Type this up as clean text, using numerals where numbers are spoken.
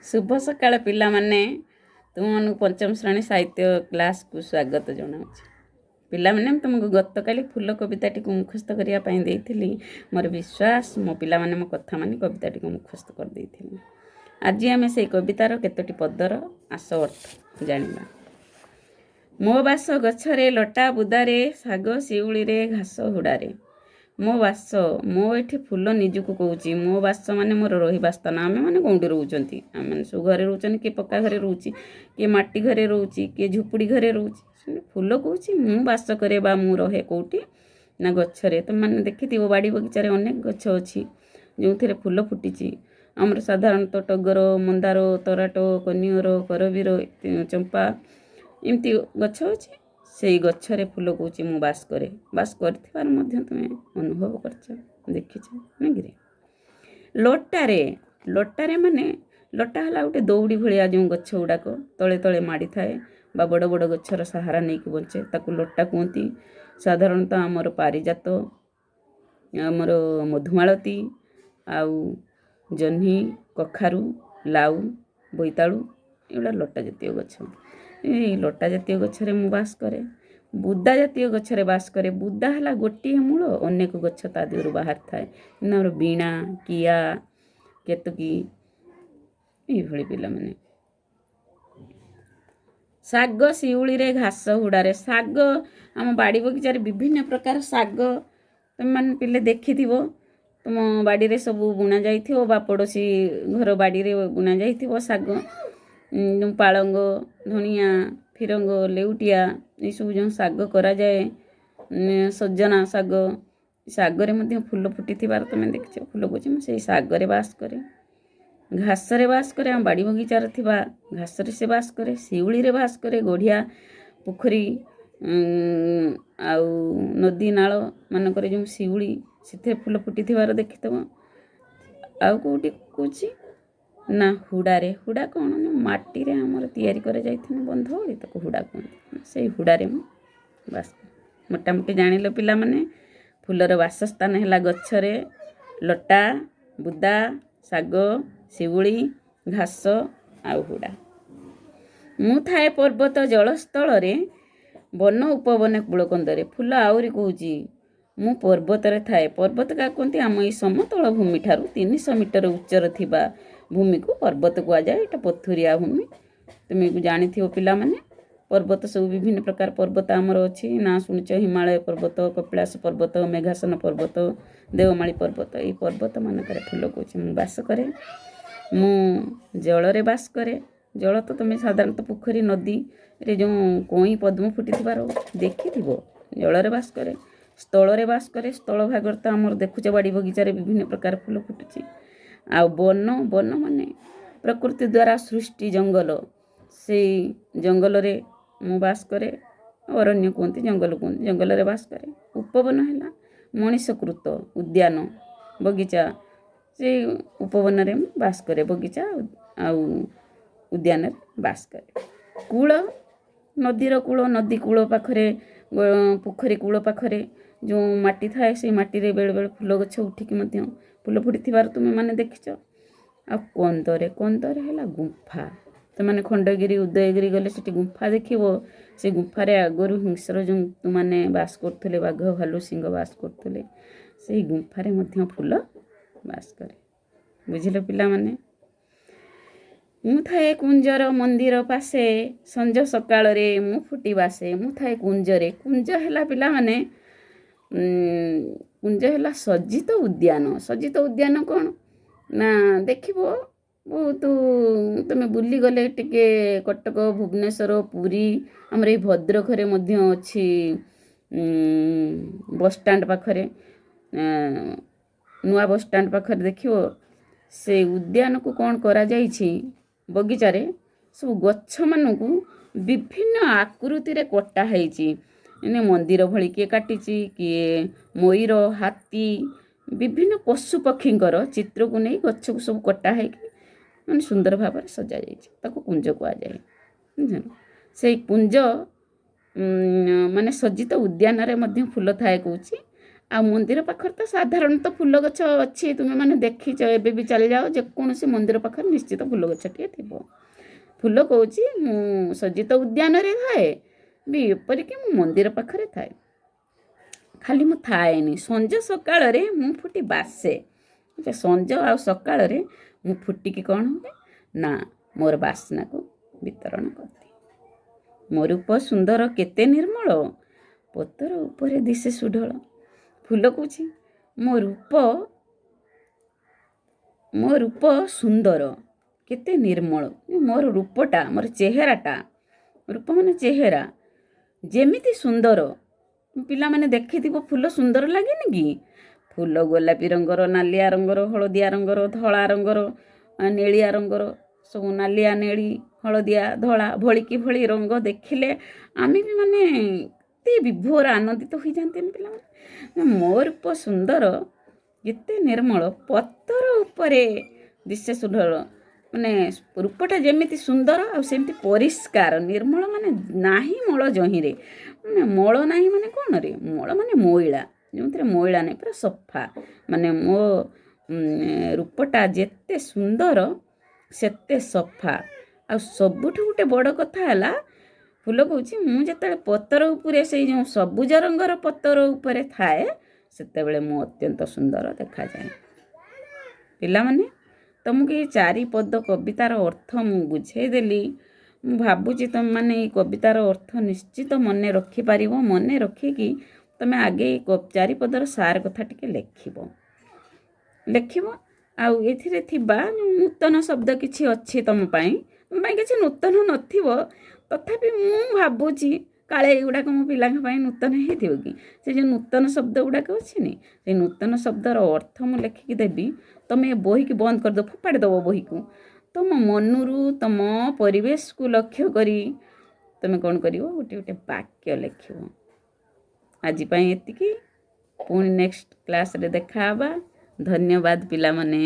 ଶୁଭ ସକାଳ ପିଲାମାନେ। ତୁମମାନଙ୍କୁ ପଞ୍ଚମ ଶ୍ରେଣୀ ସାହିତ୍ୟ କ୍ଲାସ୍କୁ ସ୍ୱାଗତ ଜଣାଉଛି। ପିଲାମାନେ, ମୁଁ ତୁମକୁ ଗତକାଲି ଫୁଲ କବିତାଟିକୁ ମୁଖସ୍ଥ କରିବା ପାଇଁ ଦେଇଥିଲି। ମୋର ବିଶ୍ୱାସ, ମୋ ପିଲାମାନେ ମୋ କଥା ମାନି କବିତାଟିକୁ ମୁଖସ୍ଥ କରିଦେଇଥିଲେ। ଆଜି ଆମେ ସେଇ କବିତାର କେତୋଟି ପଦର ଆସ ଅର୍ଥ ଜାଣିବା। ମୋ ବାସ ଗଛରେ, ଲଟା ବୁଦାରେ, ଶାଗ ଶିଉଳିରେ, ଘାସ ହୁଡ଼ାରେ। ମୋ ବାସ, ମୋ ଏଠି ଫୁଲ ନିଜକୁ କହୁଛି। ମୋ ବାସ ମାନେ ମୋର ରହିବା ସ୍ଥାନ। ଆମେମାନେ କେଉଁଠି ରହୁଛନ୍ତି? ଆମେମାନେ ସବୁ ଘରେ ରହୁଛନ୍ତି। କିଏ ପକ୍କା ଘରେ ରହୁଛି, କିଏ ମାଟି ଘରେ ରହୁଛି, କିଏ ଝୁପୁଡ଼ି ଘରେ ରହୁଛି। ଫୁଲ କହୁଛି, ମୁଁ ବାସ କରେ ବା ମୁଁ ରହେ କେଉଁଠି ନା ଗଛରେ। ତୁମେମାନେ ଦେଖିଥିବ, ବାଡ଼ି ବଗିଚାରେ ଅନେକ ଗଛ ଅଛି ଯେଉଁଥିରେ ଫୁଲ ଫୁଟିଛି। ଆମର ସାଧାରଣତଃ ଟଗର, ମନ୍ଦାର, ତରାଟ, କନିଅର, କରବୀର, ଚମ୍ପା, ଏମିତି ଗଛ ଅଛି। ସେଇ ଗଛରେ ଫୁଲ କହୁଛି ମୁଁ ବାସ କରେ। ବାସ କରିଥିବାର ମଧ୍ୟ ତୁମେ ଅନୁଭବ କରିଛ, ଦେଖିଛ, ନାଇଁ? ଲଟାରେ, ଲଟାରେ ମାନେ ଲଟା ହେଲା ଗୋଟେ ଦଉଡ଼ି ଭଳିଆ ଯେଉଁ ଗଛ ଗୁଡ଼ାକ ତଳେ ତଳେ ମାଡ଼ିଥାଏ ବା ବଡ଼ ବଡ଼ ଗଛର ସାହାରା ନେଇକି ବଞ୍ଚେ, ତାକୁ ଲଟା କୁହନ୍ତି। ସାଧାରଣତଃ ଆମର ପାରିଜାତ, ଆମର ମଧୁମାଳତୀ ଆଉ ଜହ୍ନି, କଖାରୁ, ଲାଉ, ବୋଇତାଳୁ, ଏଗୁଡ଼ା ଲଟା ଜାତୀୟ ଗଛ। ଏଇ ଲଟା ଜାତୀୟ ଗଛରେ ମୁଁ ବାସ କରେ। ବୁଦା ଜାତୀୟ ଗଛରେ ବାସ କରେ। ବୁଦା ହେଲା ଗୋଟିଏ ମୂଳ, ଅନେକ ଗଛ ତା ଦେହରୁ ବାହାରିଥାଏ। ଆମର ବୀଣା, କିଆ, କେତକୀ, ଏଇଭଳି ପିଲାମାନେ। ଶାଗ ଶିଉଳିରେ, ଘାସ ହୁଡ଼ାରେ। ଶାଗ, ଆମ ବାଡ଼ି ବଗିଚାରେ ବିଭିନ୍ନ ପ୍ରକାର ଶାଗ ତୁମେମାନେ ପିଲେ ଦେଖିଥିବ। ତୁମ ବାଡ଼ିରେ ସବୁ ବୁଣା ଯାଇଥିବ ବା ପଡ଼ୋଶୀ ଘର ବାଡ଼ିରେ ବୁଣା ଯାଇଥିବ ଶାଗ, ଯେଉଁ ପାଳଙ୍ଗ, ଧଣିଆ, ଫିରଙ୍ଗ, ଲେଉଟିଆ, ଏସବୁ ଯେଉଁ ଶାଗ କରାଯାଏ, ସଜନା ଶାଗ, ଶାଗରେ ମଧ୍ୟ ଫୁଲ ଫୁଟିଥିବାର ତୁମେ ଦେଖିଛ। ଫୁଲ କହୁଛି, ମୁଁ ସେଇ ଶାଗରେ ବାସ କରେ। ଘାସରେ ବାସ କରେ। ଆମ ବାଡ଼ି ବଗିଚାରେ ଥିବା ଘାସରେ ସେ ବାସ କରେ। ଶିଉଳିରେ ବାସ କରେ। ଗଢ଼ିଆ, ପୋଖରୀ ଆଉ ନଦୀ ନାଳ ମାନଙ୍କରେ ଯେଉଁ ଶିଉଳି, ସେଥିରେ ଫୁଲ ଫୁଟିଥିବାର ଦେଖିଥିବ। ଆଉ କେଉଁଠି କହୁଛି ନା ହୁଡ଼ାରେ। ହୁଡ଼ା କ'ଣ ନା ମାଟିରେ ଆମର ତିଆରି କରାଯାଇଥିବା ବନ୍ଧ ଭଳି, ତାକୁ ହୁଡ଼ା କୁହନ୍ତି। ସେଇ ହୁଡ଼ାରେ ମୁଁ ବାସ। ମୋଟାମୋଟି ଜାଣିଲ ପିଲାମାନେ, ଫୁଲର ବାସସ୍ଥାନ ହେଲା ଗଛରେ, ଲଟା, ବୁଦା, ଶାଗ, ଶିଉଳି, ଘାସ ଆଉ ହୁଡ଼ା। ମୁଁ ଥାଏ ପର୍ବତ ଜଳସ୍ଥଳରେ, ବନ ଉପବନ କୂଳକନ୍ଦରେ। ଫୁଲ ଆହୁରି କହୁଛି, ମୁଁ ପର୍ବତରେ ଥାଏ। ପର୍ବତ କାହାକୁ କୁହନ୍ତି? ଆମ ଏଇ ସମତଳ ଭୂମି ଠାରୁ 300 ମିଟର ଉଚ୍ଚରେ ଥିବା ଭୂମିକୁ ପର୍ବତ କୁହାଯାଏ। ଏଇଟା ପଥୁରିଆ ଭୂମି, ତୁମେ ଜାଣିଥିବ ପିଲାମାନେ। ପର୍ବତ ସବୁ ବିଭିନ୍ନ ପ୍ରକାର ପର୍ବତ ଆମର ଅଛି, ନାଁ ଶୁଣିଛ। ହିମାଳୟ ପର୍ବତ, କପିଳାସ ପର୍ବତ, ମେଘାସନ ପର୍ବତ, ଦେଓମାଳି ପର୍ବତ। ଏଇ ପର୍ବତ ମାନଙ୍କରେ ଫୁଲ କହୁଛି ମୁଁ ବାସ କରେ। ମୁଁ ଜଳରେ ବାସ କରେ। ଜଳ ତ ତୁମେ ସାଧାରଣତଃ ପୋଖରୀ, ନଦୀରେ ଯେଉଁ କଇଁ ପଦ୍ମ ଫୁଟିଥିବାର ଦେଖିଥିବ। ଜଳରେ ବାସ କରେ। ସ୍ଥଳରେ ବାସ କରେ। ସ୍ଥଳ ଭାଗରେ ତ ଆମର ଦେଖୁଛ, ବାଡ଼ି ବଗିଚାରେ ବିଭିନ୍ନ ପ୍ରକାର ଫୁଲ ଫୁଟୁଛି। ଆଉ ବନ, ବନ ମାନେ ପ୍ରକୃତି ଦ୍ୱାରା ସୃଷ୍ଟି ଜଙ୍ଗଲ, ସେଇ ଜଙ୍ଗଲରେ ମୁଁ ବାସ କରେ। ଅରଣ୍ୟ କୁହନ୍ତି, ଜଙ୍ଗଲ କୁହନ୍ତି, ଜଙ୍ଗଲରେ ବାସ କରେ। ଉପବନ ହେଲା ମଣିଷକୃତ ଉଦ୍ୟାନ, ବଗିଚା, ସେଇ ଉପବନରେ ମୁଁ ବାସ କରେ। ବଗିଚା ଆଉ ଉଦ୍ୟାନରେ ବାସ କରେ। କୂଳ, ନଦୀର କୂଳ, ନଦୀ କୂଳ ପାଖରେ, ପୋଖରୀ କୂଳ ପାଖରେ ଯେଉଁ ମାଟି ଥାଏ, ସେଇ ମାଟିରେ ବେଳେବେଳେ ଫୁଲ ଗଛ ଉଠିକି ମଧ୍ୟ ଫୁଲ ଫୁଟିଥିବାର ତୁମେମାନେ ଦେଖିଛ। ଆଉ କନ୍ଦରେ, କନ୍ଦରେ ହେଲା ଗୁମ୍ଫା। ତୁମେମାନେ ଖଣ୍ଡଗିରି, ଉଦୟଗିରି ଗଲେ ସେଠି ଗୁମ୍ଫା ଦେଖିବ। ସେ ଗୁମ୍ଫାରେ ଆଗରୁ ହିଂସ୍ର ଜନ୍ତୁମାନେ ବାସ କରୁଥିଲେ, ବାଘ, ଭାଲୁ, ସିଂହ ବାସ କରୁଥିଲେ। ସେଇ ଗୁମ୍ଫାରେ ମଧ୍ୟ ଫୁଲ ବାସ କରେ। ବୁଝିଲ ପିଲାମାନେ? ମୁଁ ଥାଏ କୁଞ୍ଜର ମନ୍ଦିର ପାଶେ, ସଞ୍ଜ ସକାଳରେ ମୁଁ ଫୁଟି ବାସେ। ମୁଁ ଥାଏ କୁଞ୍ଜରେ। କୁଞ୍ଜ ହେଲା ପିଲାମାନେ, କୁଞ୍ଜ ହେଲା ସଜ୍ଜିତ ଉଦ୍ୟାନ। ସଜ୍ଜିତ ଉଦ୍ୟାନ କ'ଣ ନା ଦେଖିବ ବହୁତ, ତୁମେ ବୁଲିଗଲେ ଟିକେ କଟକ, ଭୁବନେଶ୍ୱର, ପୁରୀ, ଆମର ଏଇ ଭଦ୍ରକରେ ମଧ୍ୟ ଅଛି, ବସଷ୍ଟାଣ୍ଡ ପାଖରେ, ନୂଆ ବସଷ୍ଟାଣ୍ଡ ପାଖରେ ଦେଖିବ, ସେ ଉଦ୍ୟାନକୁ କ'ଣ କରାଯାଇଛି, ବଗିଚାରେ ସବୁ ଗଛମାନଙ୍କୁ ବିଭିନ୍ନ ଆକୃତିରେ କଟା ହେଇଛି। ଏନେ ମନ୍ଦିର ଭଳି କିଏ କାଟିଛି, କିଏ ମୟୂର, ହାତୀ, ବିଭିନ୍ନ ପଶୁପକ୍ଷୀଙ୍କର ଚିତ୍ରକୁ ନେଇ ଗଛକୁ ସବୁ କଟା ହେଇକି ମାନେ ସୁନ୍ଦର ଭାବରେ ସଜାଯାଇଛି। ତାକୁ କୁଞ୍ଜ କୁହାଯାଏ, ବୁଝିଲ? ସେଇ କୁଞ୍ଜ ମାନେ ସଜ୍ଜିତ ଉଦ୍ୟାନରେ ମଧ୍ୟ ଫୁଲ ଥାଏ କହୁଛି। ଆଉ ମନ୍ଦିର ପାଖରେ ତ ସାଧାରଣତଃ ଫୁଲ ଗଛ ଅଛି, ତୁମେମାନେ ଦେଖିଛ। ଏବେ ବି ଚାଲିଯାଅ ଯେକୌଣସି ମନ୍ଦିର ପାଖରେ, ନିଶ୍ଚିତ ଫୁଲ ଗଛଟିଏ ଥିବ। ଫୁଲ କହୁଛି, ମୁଁ ସଜ୍ଜିତ ଉଦ୍ୟାନରେ ଥାଏ ବି, ଏପରିକି ମୁଁ ମନ୍ଦିର ପାଖରେ ଥାଏ। ଖାଲି ମୁଁ ଥାଏନି, ସଞ୍ଜ ସକାଳରେ ମୁଁ ଫୁଟି ବାସେ। ସଞ୍ଜ ଆଉ ସକାଳରେ ମୁଁ ଫୁଟିକି କ'ଣ ହୁଏ ନା, ମୋର ବାସ୍ନାକୁ ବିତରଣ କରିଦିଏ। ମୋ ରୂପ ସୁନ୍ଦର କେତେ ନିର୍ମଳ, ପତର ଉପରେ ଦିଶେ ସୁଢଳ। ଫୁଲ କହୁଛି, ମୋ ରୂପ ସୁନ୍ଦର କେତେ ନିର୍ମଳ। ମୋର ରୂପଟା, ମୋର ଚେହେରାଟା, ରୂପ ମାନେ ଚେହେରା, ଯେମିତି ସୁନ୍ଦର। ପିଲାମାନେ ଦେଖିଥିବ, ଫୁଲ ସୁନ୍ଦର ଲାଗେନି କି? ଫୁଲ ଗୋଲାପୀ ରଙ୍ଗର, ନାଲିଆ ରଙ୍ଗର, ହଳଦିଆ ରଙ୍ଗର, ଧଳା ରଙ୍ଗର, ନେଳିଆ ରଙ୍ଗର, ସବୁ ନାଲିଆ, ନେଳି, ହଳଦିଆ, ଧଳା ଭଳିକି ଭଳି ରଙ୍ଗ ଦେଖିଲେ ଆମେ ବି ମାନେ ଏତେ ବିଭୋର ଆନନ୍ଦିତ ହୋଇଯାଆନ୍ତିନି ପିଲାମାନେ? ମୋ ରୂପ ସୁନ୍ଦର ଏତେ ନିର୍ମଳ, ପତର ଉପରେ ଦିଶେ ସୁଢଳ। ମାନେ ରୂପଟା ଯେମିତି ସୁନ୍ଦର ଆଉ ସେମିତି ପରିଷ୍କାର। ନିର୍ମଳ ମାନେ ନାହିଁ ମଳ ଯହିଁରେ। ମାନେ ମଳ ନାହିଁ ମାନେ କ'ଣ ରେ? ମଳ ମାନେ ମଇଳା। ଯେଉଁଥିରେ ମଇଳା ନାହିଁ, ପୁରା ସଫା। ମାନେ ମୋ ରୂପଟା ଯେତେ ସୁନ୍ଦର ସେତେ ସଫା। ଆଉ ସବୁଠୁ ଗୋଟେ ବଡ଼ କଥା ହେଲା, ଫୁଲ କହୁଛି, ମୁଁ ଯେତେବେଳେ ପତର ଉପରେ, ସେଇ ଯେଉଁ ସବୁଜ ରଙ୍ଗର ପତର ଉପରେ ଥାଏ, ସେତେବେଳେ ମୁଁ ଅତ୍ୟନ୍ତ ସୁନ୍ଦର ଦେଖାଯାଏ। ପିଲାମାନେ, ତୁମକୁ ଏଇ ଚାରିପଦ କବିତାର ଅର୍ଥ ମୁଁ ବୁଝେଇଦେଲି। ମୁଁ ଭାବୁଛି ତୁମେମାନେ ଏଇ କବିତାର ଅର୍ଥ ନିଶ୍ଚିତ ମନେ ରଖିପାରିବ। ମନେ ରଖିକି ତୁମେ ଆଗେ ଏଇ ଚାରିପଦର ସାର କଥା ଟିକେ ଲେଖିବ, ଲେଖିବ। ଆଉ ଏଥିରେ ଥିବା ନୂତନ ଶବ୍ଦ କିଛି ଅଛି ତୁମ ପାଇଁ। ତୁମ ପାଇଁ କିଛି ନୂତନ ନଥିବ, ତଥାପି ମୁଁ ଭାବୁଛି କାଳେ ଏଗୁଡ଼ାକ ମୋ ପିଲାଙ୍କ ପାଇଁ ନୂତନ ହେଇଥିବ କି। ସେ ଯେଉଁ ନୂତନ ଶବ୍ଦ ଗୁଡ଼ାକ ଅଛିନି, ସେ ନୂତନ ଶବ୍ଦର ଅର୍ଥ ମୁଁ ଲେଖିକି ଦେବି। ତୁମେ ଏ ବହିକି ବନ୍ଦ କରିଦେବ, ଫୋପାଡ଼ି ଦେବ ବହିକୁ। ତୁମ ମନରୁ, ତୁମ ପରିବେଶକୁ ଲକ୍ଷ୍ୟ କରି ତୁମେ କ'ଣ କରିବ? ଗୋଟେ ଗୋଟେ ବାକ୍ୟ ଲେଖିବ। ଆଜି ପାଇଁ ଏତିକି। ପୁଣି ନେକ୍ସଟ କ୍ଲାସ୍ରେ ଦେଖା ହେବା। ଧନ୍ୟବାଦ ପିଲାମାନେ।